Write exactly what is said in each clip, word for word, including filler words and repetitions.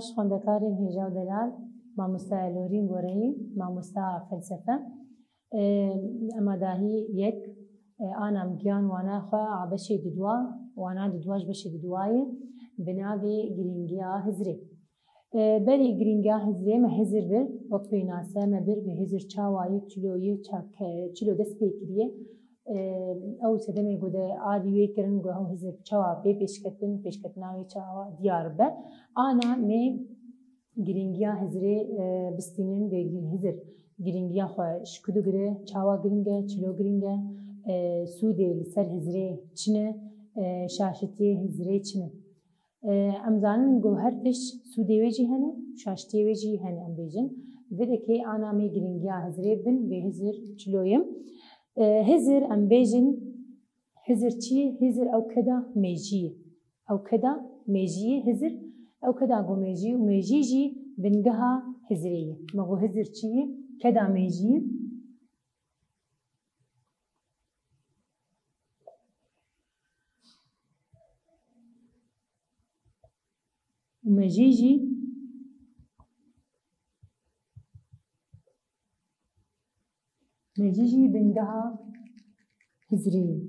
Xwendekarên hêja û delal, mamoste Elorîn Goreyî, mamosta felsefe. Ê, ema dahî yek, ê, ana em giyan wana xwe a beşê didwa, wana didwa ji beşê didwayê bi navê Girîngiya Hizrê. Ê, berî Girîngiya Hizrê me hizir bir, wek pênase me bir bi hizir çawa yê çilo yê çak, çilo dest pê kiriye. Ê, ew sedemê ku de alî wê kirin, ku ew hizir çawa pê pêşketin, pêşketina wê çawa diyar be. Ana me Girîngiya hizrê, e, bistînin vê hizir girîngiya xwe ji ku digire, çawa giring e, çilo giring e, e, sûdê li ser hizrê çi ne, e, şaşitiyê hizrê çi ne. E, em zanin ku her tişt sûdê wê jî hene, şaşitiyê wê jî hene, em bêjin. Vê dekê ana me girîngiya hizrê bin vê hizir çiloyim. E, hizir, em bêjin, hizir çi ye? Hizir ew keda mêjiyê. Ew keda mêjiyê hizir, ew keda ku mêjî û mêjî jî bingeha hizrê ye. Me got hizir çi ye? Keda mêjiyê. Û mêjî jî Mêjî jî bingeha hizrê ye.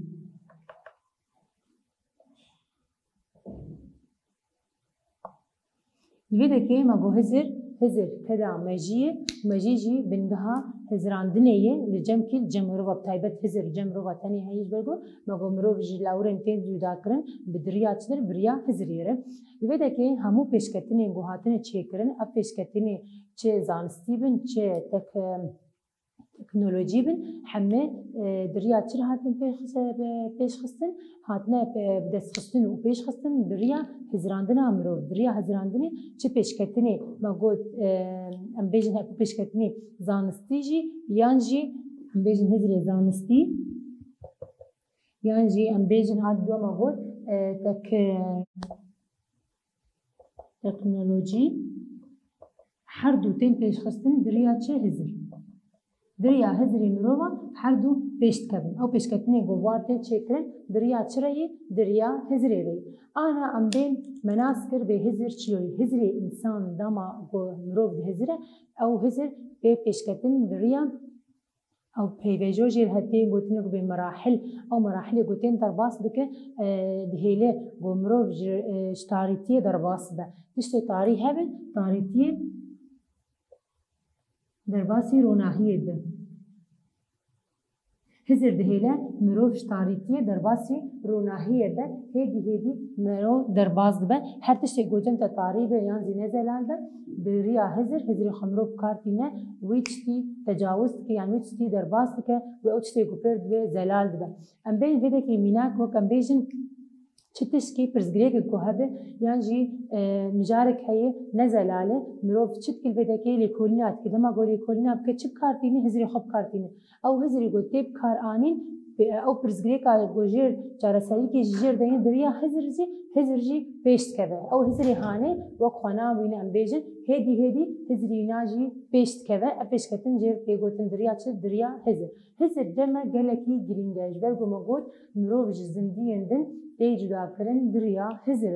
Li vê dekê me got hizir, hizir keda mejî ye, mejî jî bingeha hizirandinê ye, li cem kî, li cem mirova, bi taybet hizir li cem mirova tenê heye, ji ber ku me got mirov ji lawirên tên cuda kirin, bi diriya çi dir, bi riya hizirê re. Li vê dekê hemû pêşketinên ku hatine çêkirin, ev pêşketinê çi zanistî bin, çi tek, teknolojî bin, heme, e, di riya çi re hatin pêx-, e, pêşxistin, hatine, e, bidestxistin û pêşxistin di riya hizirandina mirov, di riya hizirandinê çi pêşketinê me got, e, em bêjin hep pêşketinê zanistî jî, yan jî em bêjin hizrê zanistî, yan jî em bêjin hat dua me got, e, tek, e, teknolojî her du tên pêşxistin di riya çi hizir. Di riya hizirê mirova her du pêş dikevin. Ew pêşketinê ku war tên çêkirin di riya çi re yî? Di riya hizirê re yî. Ana em bên me nas kir bê hizir çiloyî. Hizirê însan dema ku mirov dihizire, ew hizir pê pêşketin di riya Ew peyvêjo jê re tê gotin ku bê merahil, ew merahilê ku tên derbas dike, e, dihêle ku mirov ji, e, ji tarîtiyê derbas be. Tiştê tarî hebe, tarîtiyê derbasî ronahiyê dibe. Hizir dihêle mirov ji tarîtiyê derbasî ronahiyê be, hêdî hêdî mirov derbas dibe. Her tiştê gotin te tarî be yan zî ne zelal be, bi riya hizir, hizirê xwe mirov bi kar tîne, wî tiştî tecawuz dike, yan wî tiştî derbas dike, wê ew tiştê ku pêr dibe zelal dibe. Em bên vê dekê mînak, wek em bêjin, çi tiştkî pirsgirêkek ku hebe, yan jî, e, mijarek heye ne zelal e, mirov çi dike li vê dekê lêkolîna dike. Dema ku lêkolîna bike, çi bi kar tîne? Hizirê xwe bi kar tîne. Ew hizirî ku tê bi kar anîn, ew pirsgirêka ku jêr çareseriyekê ji jêr deyne di riya hizir jî, hizir jî pêş dikeve. Ew hizirê hanê wek xwe nabîne, em bêjin, hêdî hêdî hizirî wîna jî pêş dikeve. Ev pêşketin jê tê gotin di riya çi? Di riya hizir. Hizir cem me gelekî girîng e, ji ber ku me got mirov ji zindiyên din tê cudakirin di riya hizir.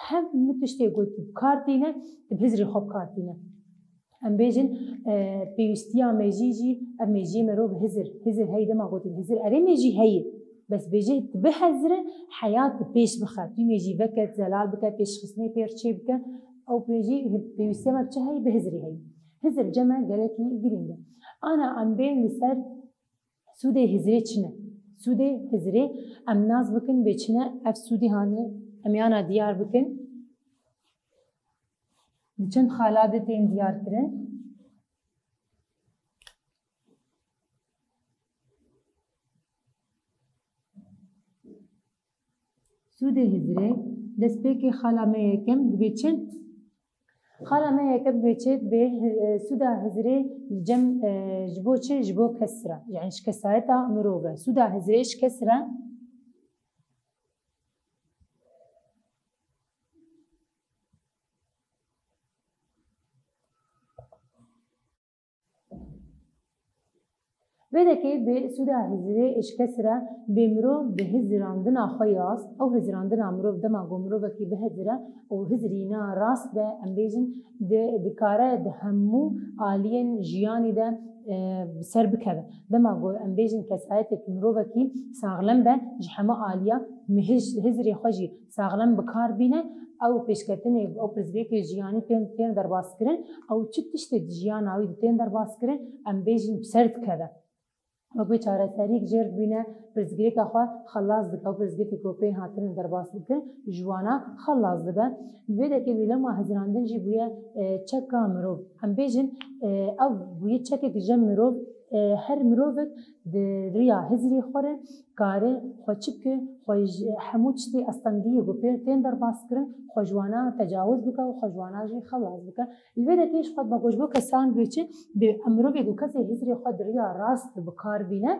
Hemû tiştê ku tu bi kar tîne, tu bi hizirê xwe bi kar tîne. Em bêjin, e, pêwîstiya mejî jî, ev mejiyê merov bi hizir, hizir heyî dema gotin hizir, erê mejî heyî. Bes bêjê tu bihezire, heyat bi pêş bixe. Tu mejî veke, zelal bike, pêşxistinê pê re çê bike. Ew mejî pêwîstiya me bi çi heyî? Bi hizirê heyî. Hizir cem me gelekî girîng e. Ana em bên li ser Sûdê hizirê çi ne? Sûdê hizirê em nas bikin bê çi ne, ev sûdê hanê em yana diyar bikin. Di çend xala de tên diyar kirin. Sûdê hizirê, destpêkê xala me yekem dibê çi? Xala me yekem dibê çi? Dibê, e, sûda hizirê li cem, e, ji bo çi? Ji bo kesra. Yani ji kesayeta mirov re. Sûda hizirê ji kesra. Vê dekê bi sûda hizirê ji kesî re bê mirov bi hizirandina xwe yast, ew hizirandina mirov dema ku mirovekî bihizire û hizirîna rast be, em bêjin, di, dikare di hemû aliyên jiyanî de, e, bi ser bikeve. Dema ku em bêjin kesayeteke mirovekî saxlem be, ji hemû aliya mihij-, hizirê xwe jî saxlem bi kar bîne, ew pêşketinê, ew pirsgirêkê jiyanî tên, tên derbaskirin, ew çi tiştê di jiyana wî de tên derbaskirin, em bêjin bi ser dikeve. Wek wê çareseriyek jêr dibîne, pirsgirêka xwe xelas dike û pirsgirêkê ku pê hatine derbas bikin, ji wana xelas dibe. Di vê dekê wî lema hizirandin jî bûye, e, çeka mirov. Em bêjin, e, ev bûye çekek ji mirov, e, her mirovek di riya hizirê xwe re kare xwe çi bike, xwe ji hemû tiştê astengiyê ku pê tên derbas kirin, xwe ji wana tecawuz bike û xwe ji wana jî xelas bike. Li vê de pêş xwe dima ku ji bo kesan bê çi, bi mirovê ku kesê hizrê xwe di riya rast bi kar bîne,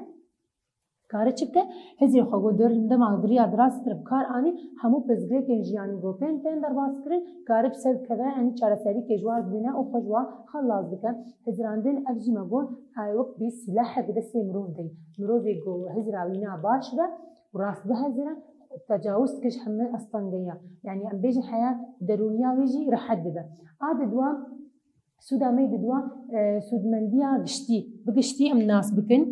kare çi bike? Hizrê xwe ku di dema di riya rast kir bi kar anî, hemû pirsgirêkên jiyanî ku pên tên derbas kirin, kare bi ser bikeve, yanî çareserîkê ji war bibîne û xwe ji wan xelas bike. Hizrandin ev jî me got, ay wek bî silahek destê mirov de ye. Mirovê ku hizra wîna baş be û rast bihezire, tecawuz dike ji hemû astengeya. Yanî em bêjin heya derûniya wî jî rehet dibe. A di dua, Sûda me di dua, e, sûdmendiya giştî, bi giştî em nas bikin.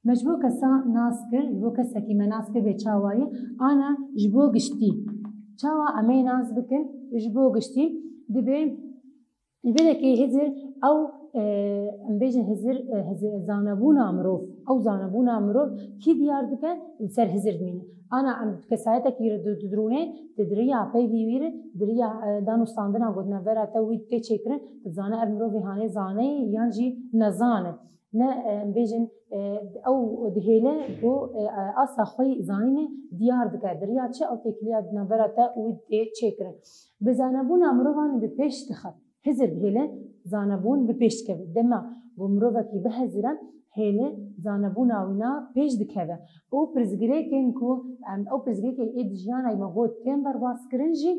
Me ji bo kesa nas kir, ji bo kesekî me nas kir bê çawa ye, ana ji bo giştî. Çawa em ê nas bikin? Ji bo giştî dibe. Li vê dekê hizir ew, e, em bêjin hizir, e, hizir, zanebûna mirov, ew zanebûna mirov kî diyar dike, li ser hizir dimîne. Ana em kesayetekî di, di dirûnê, di diriya peyvî wî re, diriya, e, dan û standina ku di navbera te wî tê çêkirin, tu dizane ev mirovê hanê zane ye yan jî nezane. Ne, e, em bêjin, e, ew dihêle ku, e, e, asta xwe yî zanînê diyar dike. Diriya çi ew têkiliya di navbera te wî tê çêkirin. Bi zanebûna mirovan bi pêş dixe. Hizir dihêle zanebûn bi pêş dikeve. Dema ku mirovekî bihezire, hêle zanebûna wîna pêş dikeve. Û pirsgirêkên ku em, ew pirsgirêkên ê di jiyana me got tên derbaskirin jî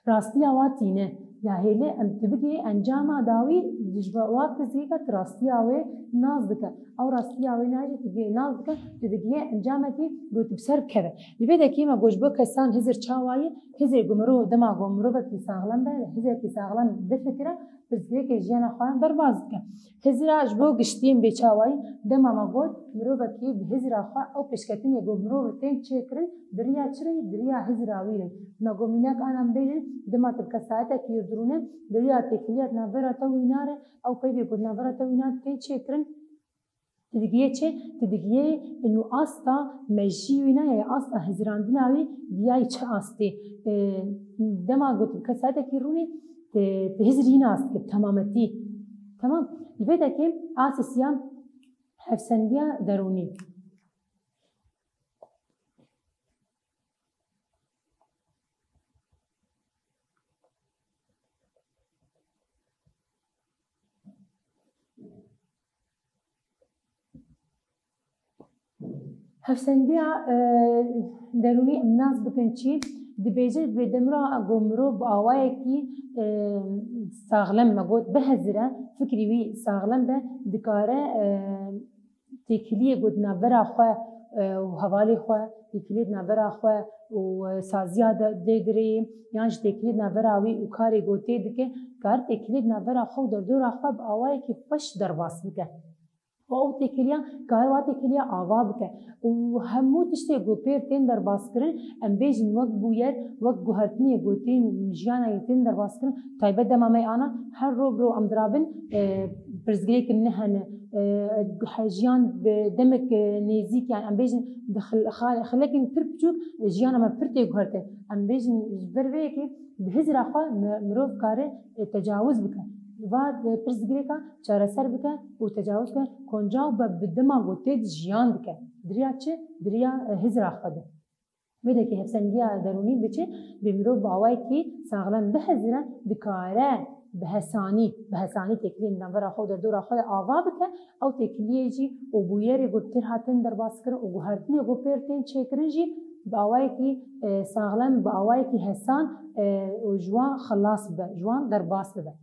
rastiya wa tîne. Ya hêle em tu bigihê encama dawî, ji bo wa pirsgirêka tu rastiya wê nas dike. Ew rastiya wê najî tu gihê nas dike, tu digihê encamekî ku tu bi ser bikeve. Li vê dekê me got ji bo kesan hizir çawa ye, hizir ku mirov dema ku mirovekî saxlem be, hizirkî saxlem bifikire, pirsgirêkê jiyana xwe derbas dike. Hizira ji bo giştiyên bê çawa ye, dema me got mirovekî bi hizira xwe ew pêşketinê ku mirov tên çêkirin, di riya çi re ye? Di riya hizira wî re. Me got mînak ana em bêjin, dema tu bi kesayetekî dirûne, di riya têkiliya di navbera te wîna re, ew peyvê ku di navbera te wîna tên çêkirin, Tu digiyê çi? Tu digiyê inu asta mejî wî ne, ya asta hizirandina wî diyayî çi astê. E, dema got bi kesayetekî rûnê, tu, tu hizirî nas dike, temametî. Tamam. Li vê dekê asisiya hevsendiya derûnî. Hevsendiya, e, derûnî em nas bikin çi? Dibêje, dibê demira ku mirov bi awayekî, e, saxlem, me got, bihezire, fikrî wî saxlem be, dikare, e, têkiliyê ku di navbera xwe, e, û hevalê xwe, têkiliyê di navbera xwe û, e, saziya de, dê dirê, yan jî têkiliyê di navbera wî û karê ku tê dike, kar têkiliyê di navbera xwe û derdora xwe bi awayekî xweş derbas bike. Û ew têkiliya, kar wa têkiliya ava bike. Û hemû tiştê ku pê tên derbaskirin, em bêjin wek bûyer, wek guhertinê ku tên jiyana yê tên derbaskirin, taybet dema me ana, her ro bi ro em dirabin, e, pirsgirêkin ne hene, e, he-, jiyan bi demek, e, nêzîk, yani em bêjin di xil-, xa-, xilekên pir biçûk, e, jiyana me pir tê guhertin. Em bêjin ji ber vê yekê bi hizra xwe mi-, mirov kare, e, tecawuz bike. Va, e, pirsgirêka çareser bike û tecawuz bike, koncaw be bi dema ku tê di jiyan dike. Diriya çi? Diriya, e, hizra xwe de. Vê dekê hevsendiya derûnî biçe, bê mirov bi awayekî saxlem bihezire, dikare bi hesanî, bi hesanî têkiliyên di navbera xwe û derdora xwe de ava bike, ew têkiliyê jî û bûyerê ku pir hatin derbaskirin û guhertinê ku pir tên çêkirin jî bi awayekî, e, saxlem, bi awayekî hesan, e, û ji wan xilas bibe, ji wan derbas bibe.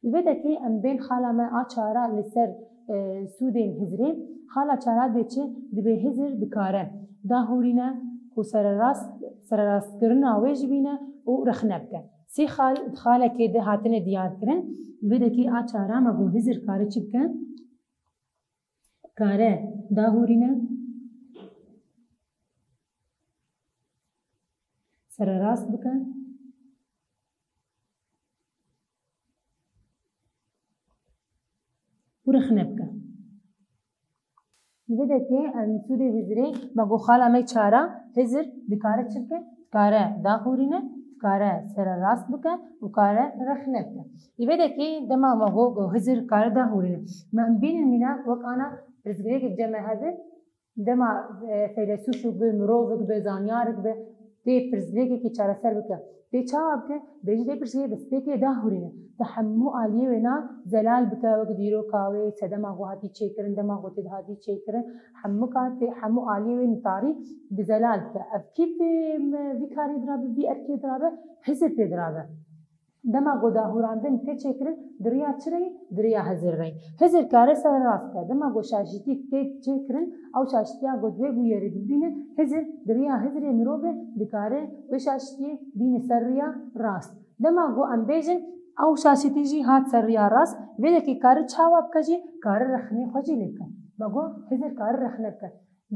Li vê dekê em bên xala me a çara li ser, e, sûdên hizrê. Xala çara dê çi? Dibê hizir dikare dahûrîne û sererast, sererastkirina wê jî bîne û rexne bike. Sê xal, xalekê di hatine diyar kirin. Li vê dekê a çara me got hizir kare çi bike? Kare dahûrîne, sererast bike û rexne bike. Li vê dekê em sûdê hizirê me got xala me çara hizir dikare çi bike? Dikare dahûrîne, dikare sererast bike û kare rexne bike. Li vê dekê dema me got, got hizir kare dahûrîne. Me em bînin mînak wek ana pirsgirêkek cem me hebe. Dema, e, feylesûfek be, mirovek be, zanyarek be, tê pirsgirêkekî çareser bike. Tê çawa bike? Bêjî tê pirsgirêkê destpêkê dahûrîne. Di hemû aliyê wê na zelal bike, wek dîroka wê, sedema ku hatî çêkirin, dema ku tê dihatî çêkirin, hemû kar tê, hemû aliyê wê nitarî bi zelal bike. Ev kî vê, vî karê dirabe, vî erkê dirabe, hizir pê dirabe. Dema ku dahûrandin tê çêkirin, di riya çi reyî? Di riya hizir reyî. Hizir kare sererast bike. Dema ku şaşîtî tê çêkirin, ew şaşîtiya ku di wê bûyerê dibîne, hizir di riya hizirê mirovê dikare wê şaşîtiyê bîne ser riya rast. Dema ku em bêjin, ew şaşîtî jî hat ser riya rast, vê dekê kare çawa bike jî, kare rexnê xwe jî lê bike. Me got, hizir kare rexne bike.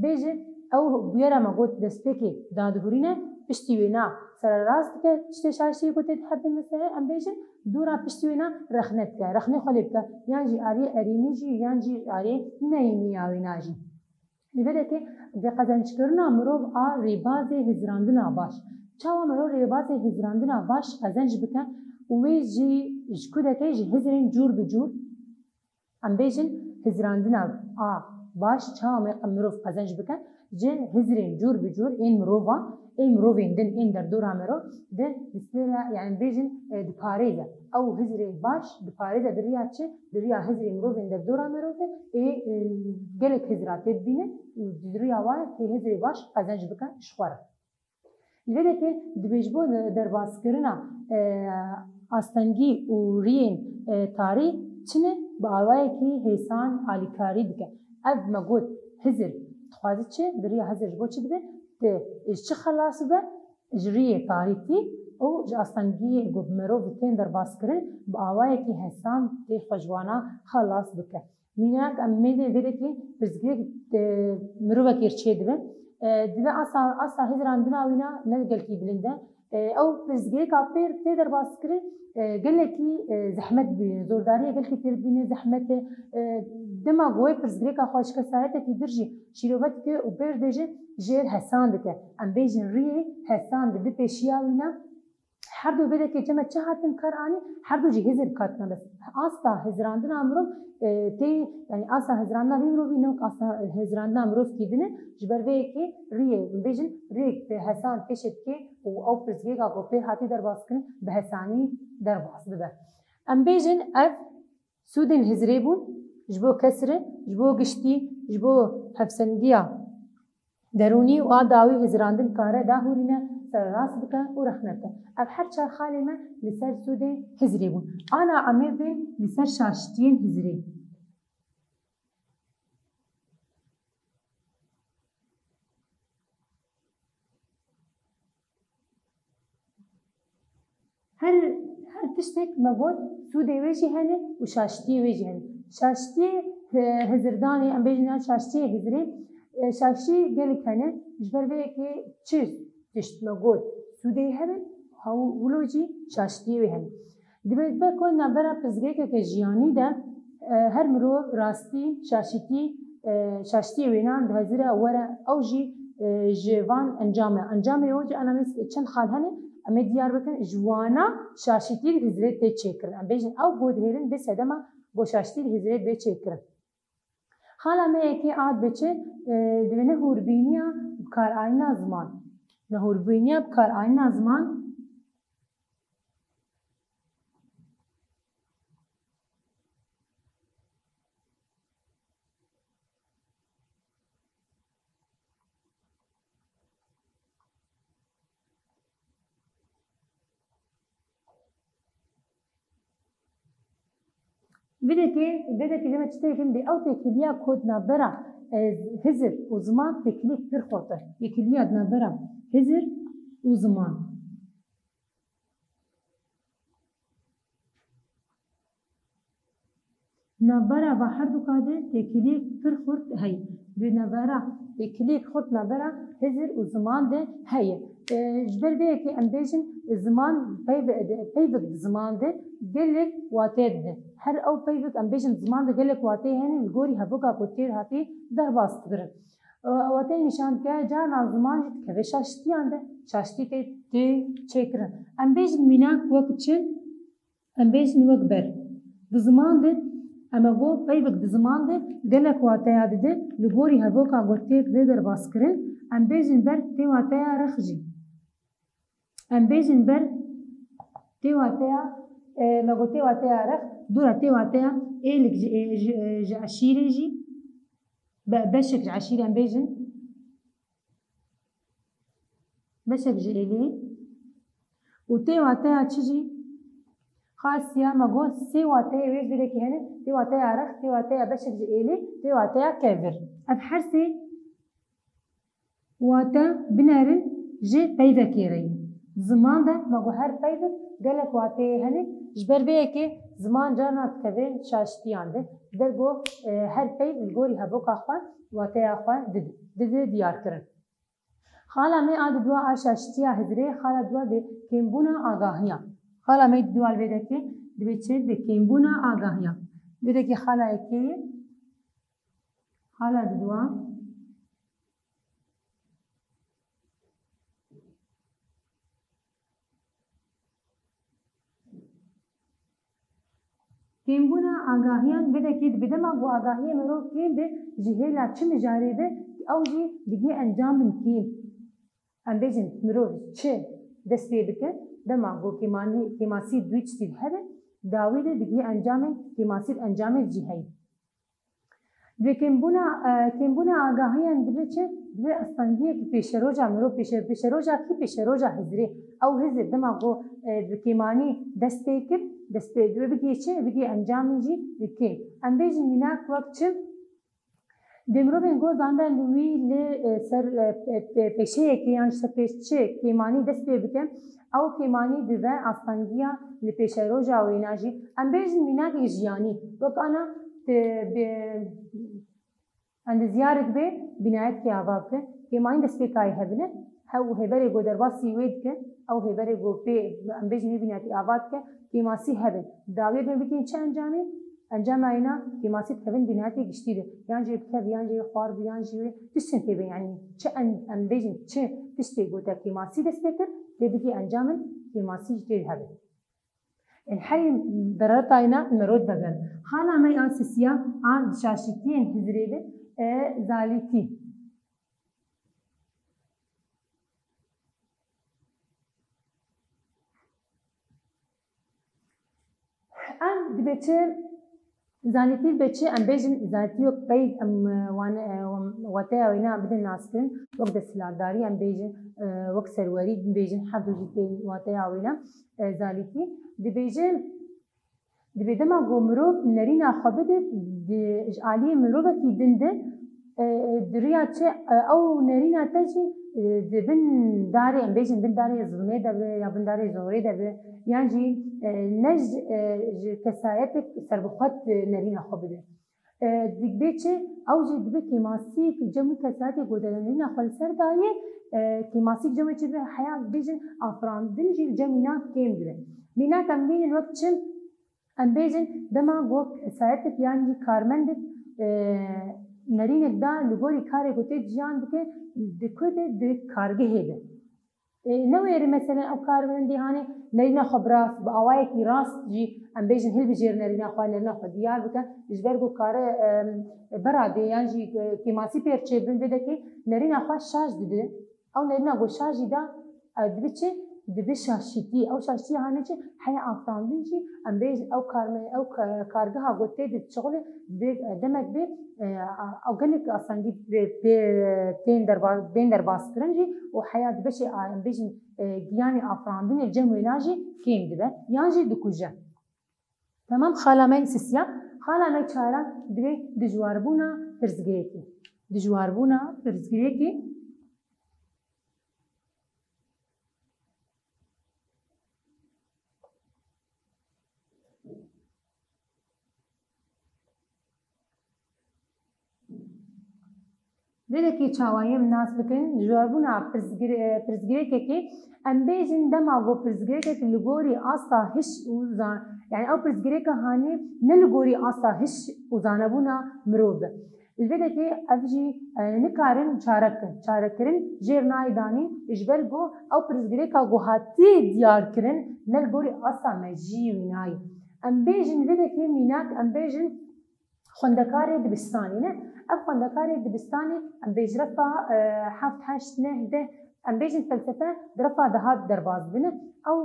Bêje, ew bûyera me got destpêkê dadihurîne, piştî wê na sererast dike, tiştê şaşiyê ku tê dihebin, mesela em bêjin, dûra piştî wê na rexne dike, rexnê xwe lê bike, yan jî ariyê erînî jî, yan jî ariyê neyînî ya wê na jî. Li vê dekê, bi qezenckirina mirov a rêbazê hizirandina baş. Çawa mirov rêbazê hizirandina baş qezenc bike û wê jî ji ku deke ji hizirên cûr bi cûr, Em bêjin hizirandina a baş çawa me mirov qezenc bike, ji hizirên cûr bi cûr ên mirovan, ên mirovên din, ên derdora mero di distêre, yani bêjin, e, diparêze. Ew hizirê baş diparêze di riya çi? Di riya hizirê mirovên derdora mero de ê, e, gelek hizira tê dibîne û di riya wan tê hizirê baş qezenc bike ji xwe re. Li vê dekê dibê ji bo derbaskirina, e, astengî û riyên, e, tarî çi ne bi awayekî hêsan alîkarî dike. Ev me got hizir dixwaze çi? Di riya hizir ji bo çi dibe? Ti ji çi xelas bibe? Ji riyê tarîtî û ji astengiyê ku bi merov tên derbaskirin bi awayekî hêsan tê xwe ji wana xelas bike. Mînak, em mêdê vê dekê pirsgirêk, e, mirovekê çê dibe. E, dibe asta, asta hizirandina wî na ne gelkî bilind e. E, ew pirsgirêka pêr tê derbas kirin, e, gelekî, e, zehmet bîne, zordariyê gelkî pêr bîne, zehmet e. E, dema ku wê pirsgirêka xwe ji kesayetekî dir jî şîrove dike û pêr dibêje jêr hesan dike. Em bêjin riyê hesan di, di pêşiya wî ne. Her du vê dekê cem me çi hatin kar anî, her du jî hizir bi kar tîne bes. Asta hizirandina mirov, e, tê, yani asta hizirandina vî mirovî ne wek asta hizirandina mirovkî din e, ji ber vê yekê riyê, bêjin riyek bi hesan pêşê dike û ew pirsgirêka ku pê hatî derbas kirin bi hesanî derbas dibe. Em bêjin ev sûdên hizirê bûn ji bo kesrê, ji bo giştî, ji bo hevsengiya derûnî û a dawî hizirandin kare dahûrîne, sererast bike û rexne bike. Ev her çar xalê me li ser sûdê hizirê bûn. Ana em ê bên li ser şaştiyên hizirê. Her, her tiştek me got, sûdê wê jî hene û şaştiyê wê jî hene. Şaştiyê, e, hizirdanê, em bêjin yan şaştiyê hizirê, e, şaştî gelek hene. Ji ber vê yekê çi tişt me got, sûdê hebe, hew wilo jî şaştiyê wê hene. Dibe, dibe ku navbera pirsgirêkeke jiyanî de, e, her mirov rastî, şaşîtî, e, şaştiyê wênan dihezire were, ew jî, e, ji van encam e. Encamê ew jî ana me çend xal hene, em ê diyar bikin, ji wana şaşîtî li hizirê tê çêkirin. Em bêjin ew ku dihêlin bê sedema ku şaşîtî li hizirê bê çêkirin. Xala me yekê a dibe çi, e, dibe nehûrbîniya bikaranîna ziman. Nehûrbîniya bikaranîna ziman. Vêdekê, vêdekê deme çi têkin bê ew têkiliya ku di navbera, e, hizir û ziman têkiliyek pir xurt e. Têkiliya di navbera hizir û ziman. Navbera va herduka de têkiliyek pir xurt heye. Di navbera têkiliyek xurt navbera hizir û ziman de heye. E, ji ber vê yekê em bêjin ziman peyv-, peyvek di ziman de gelek wate dide. Her ew peyvek em bêjin ziman de gelek wateyê hene li gorî hevoka ku têr hatî derbas dikirin. E, wateyê nîşan dike carna ziman jî dikeve şaştiyan de. Şaştî tê, tê çêkirin. Em bêjin mînak wek çi? Em bêjin wek ber. Di ziman de, em ê got peyvek di ziman de gelek wateya dide, li gorî hevoka ku tê, tê derbas kirin, em bêjin ber tê wateya rex jî. Em bêjin ber tê wateya, e, me got tê wateya rex, dû re tê wateya êlik ji, e, ji, e, ji eşîrê jî, be-, beşek ji eşîrê em bêjin. Beşek ji êlê. Û tê wateya çi jî? Xasiya me got sê wateyê wê ji vê dekê hene, tê wateya rex, tê wateya beşek ji êlê, tê wateya kevir. Ev her sê wate binerin ji peyvekê re ye. Ziman de me got her peyvek gelek wateyê hene, ji ber vê yekê ziman carna dikeve şaştiyan de. Ji ber ku, e, her peyv li gorî hevoka xwe wateya xwe dide, dide diyar kirin. Xala me a di dua a şaştiya hizirê, xala dua dê kêmbûna agahiya. Xala me di dua li vê dekê dibê çi? Dê kêmbûna agahiya. Vê dekê xala yekê ye. Xala di dua. Kêmbûna agahiyan, vê dekê di dema ku agahiyê mirov kêm be, ji hêla çi mijarê be, ew jî digihê encamên kêm. Em bêjin mirov çi dest pê bike, dema ku kêmanî-, kêmasî duî tiştî hebe, dawî de digihê encamên kêmasî, encamên cî heye. Divê kêmbûna, e, kêmbûna agahiyan dibe çi? Dibe astengiyek pêşeroja mirov, pêşe-, pêşeroja kî? Pêşeroja hizirê. Ew hizir dema ku, e, bi kêmanî dest pê kir, dest pê dibe bigihê çi? Bigihê encamên jî kêm. Em bêjin mînak wek çi? Dê mirovên ku zanibin li wî li, e, ser, e, e, e, pêşeyekê yan ji ser pêşçi kêmanî dest pê bike, ew kêmanî dibe astengiya li pêşeroja wêna jî. Em bêjin mînakek jiyanî, wek ana, e, bi, endizyarek bê, bînayetkê ava bike, kêmanî destpêkayî hebine, hew hêberê ku derbasî wê dike, ew hêberê ku pê, em bêjin wê bînayetê ava dike, kêmasî hebe. Dawiyê me bikên çi encamê? Encama wêna kêmasî dikevin bînayetê giştî de. Yan jî bikev, yan jî xwar bi, yan jî wê tiştin pê be, yanî çi en-, em bêjin çi tiştê ku te kêmasî dest pê kir, lê bigî encamên kêmasî jî tê hebe. Ên herî dereta wêna mirov vegerin. Xala me a sisiya a şaşitiyên hizirê de, e, zalîtî. Em dibe çi? Zanîtî dibe çi? Em bêjin zanîtî wek pey em, e, wan, e, wateya wêna bidin naskirin, wek desthilatdarî em bêjin, e, wek serwerî bêjin, her du jî tên wateya wêna, e, zanîtî. Dibêjin, dibê dema ku mirov nerîna xwe bide, di, ji aliyê mirovekî din de, e, e, di riya çi, e, ew nerîna te jî, e, di bin darê, em bêjin bin darê zilmê de be, ya bin darê zorê de be, yan jî, e, ne ji, e, ji kesayetek serbixwe, e, nerîna xwe bide. E, dibe çi, ew jî dibe kêmasîk cem wî kesayetê ku te nerîna xwe li ser daye, e, kêmasîk cem wê çi dibe, heya bêjin afirandin jî li cem wîna kêm dibe. Mînak em bînin wek çi? Em bêjin, dema ku kesayetek yan jî karmendek, e, nerînek da li gorî karê ku tê ciyan dike, di ku de, di kargehê de. E, newêrî meselen ew karmendê hanê nerîna xwe bi rast, bi awayekî rast jî em bêjin hilbijêr nerîna xwe, nerîna xwe diyar bikin. Ji ber ku kare, e, beradê yan jî, e, kêmasî pêr çêbin vê dekê nerîna xwe şaş dide. Ew nerîna ku şaş jî da, e, dibe çi? Dibe şaşîtî. Ew şaştiyê hane çi? Heya afirandin jî, em bêjin ew karme-, ew ka-, kargeha ku tê di şixulê bê, e, demek bê, e, a-, ew gelek astengî bê, bê, tên derba-, bên derbaskirin jî û heya dibe çi, a, em bêjin, e, giyanê afirandinê cem wêna jî kêm dibe yan jî dikuje. Temam, xala me sisiya. Xala me çara divê dijwarbûna pirsgirêkê. Dijwarbûna pirsgirêkê. Vêrekî çawayê em nas bikin, dijwarbûna pirsgir-, e, pirsgirêkekê, em bêjin dema ku pirsgirêkek li gorî asta hiş û zan-, yani ew pirsgirêka hanê ne li gorî asta hiş û zanebûna mirov be. Li vê dekê ev jî, e, nikarin çare bikin. Çarekirin jêr nayê danîn, ji ber ku ew pirsgirêka ku hatiye diyar kirin ne li gorî asta mejiyê wî nayê. Em bêjin vê dekê mînak, em bêjin xwendekarê dibistanê ne. Ev xwendekarê dibistanê, em bêjin refa, e, heft, heşt, neh, deh, em bêjin felsefe di refa de hat derbas bine. Ew,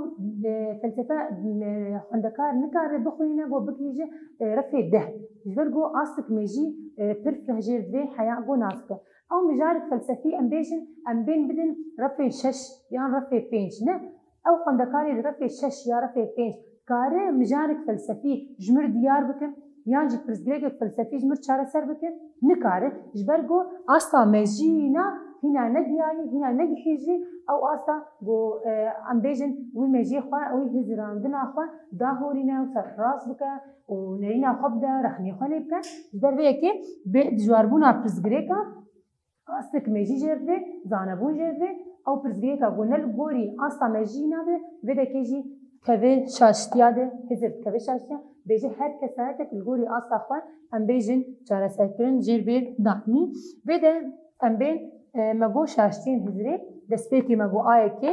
e, felsefe, e, xwendekar nikare bixwîne ku bigihîje, e, refê deh. Ji ber ku astik mejî, e, pir fireh jêr divê heya ku nas bike. Ew mijarek felsefî em bêjin, em bên bidin refê şeş yan refê pênc ne. Ew xwendekarê di refê şeş ya refê pênc kare mijarek felsefî ji mir diyar bike, yan jî pirsgirêkek felsefî ji mir çareser bike? Nikare. Ji ber ku asta mejiyîna hîna nediyayî, hîna negihîjî, ew asta ku, e, em bêjin wî mejiyê xwe, wî hizirandina xwe dahorîne û serhirast bike û nerîna xwe bide, rexnê xwe lê bike. Ji ber vê yekê bi dijwarbûna pirsgirêka astik mejî jêr divê, zanebûn jêr divê, ew pirsgirêka ku ne li gorî asta mejî nabe, vê dekê jî dikeve şaştiya de, hizir dikeve şaştiya, bêje her kesayetek li gorî asta xwe, em bêjin çareserkirin jêr bê danî. Vê de em bên, e, me got şaştiyên hizirê, destpêkê me got ayekê,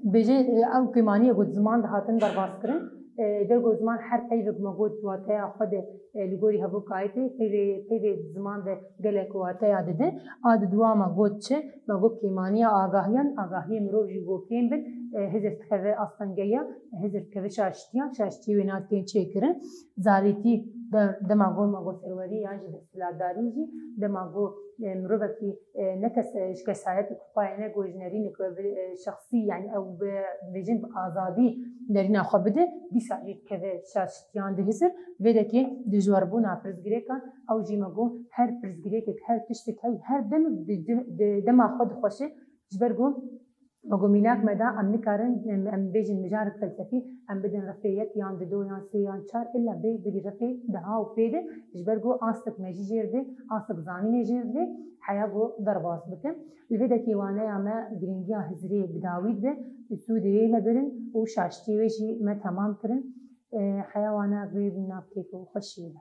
bêje, e, ew kêmaniyê ku di ziman de hatin derbas kirin, e, ber ku ziman her peyvek me got wateya xwe de, e, li gorî hevokayê tê, peyvê, peyvê di ziman de gelek wateya dide. A di dua me got çi? Me got kêmaniya agahiyan, agahiyê mirov jî ku kêm bin, e, hizir dikeve astengeya, hizir dikeve şaştiya, şaştiyê wê nat tên çêkirin. Zarîtî de, dema got me got serwerî yan jî desthilatdarî jî, dema got, e, mirovekî e, ne kes, e, ji kesayet û kupayê ne ku ji nerînek ve bi, e, şexsî, yani ew bi, bêjin bi azadî nerîna xwe bide, dîsa jî dikeve şaştiyan dihizir. Vê dekê dijwarbûna pirsgirêkan, ew jî me got her pirsgirêkek, her tiştek heyî, her demek di, di, di dema xwe dixweşe, ji ber ku me got mînak me da, em nikarin, em, em bêjin mijarek felsefî, em bidin refê yek yan dido yan sê yan çar, illa bê bigî refê deha û pê de, ji ber ku astik mejî jêr de, astik zanînê jêr de, heya ku derbas bikin. Li vê dekê waneya me girîngiya hizirê bi dawî dibe, sûdê wê me birin û şaştiyê wê jî me temam kirin. E, heya wane wê bi nav kêf û xweşiyê be.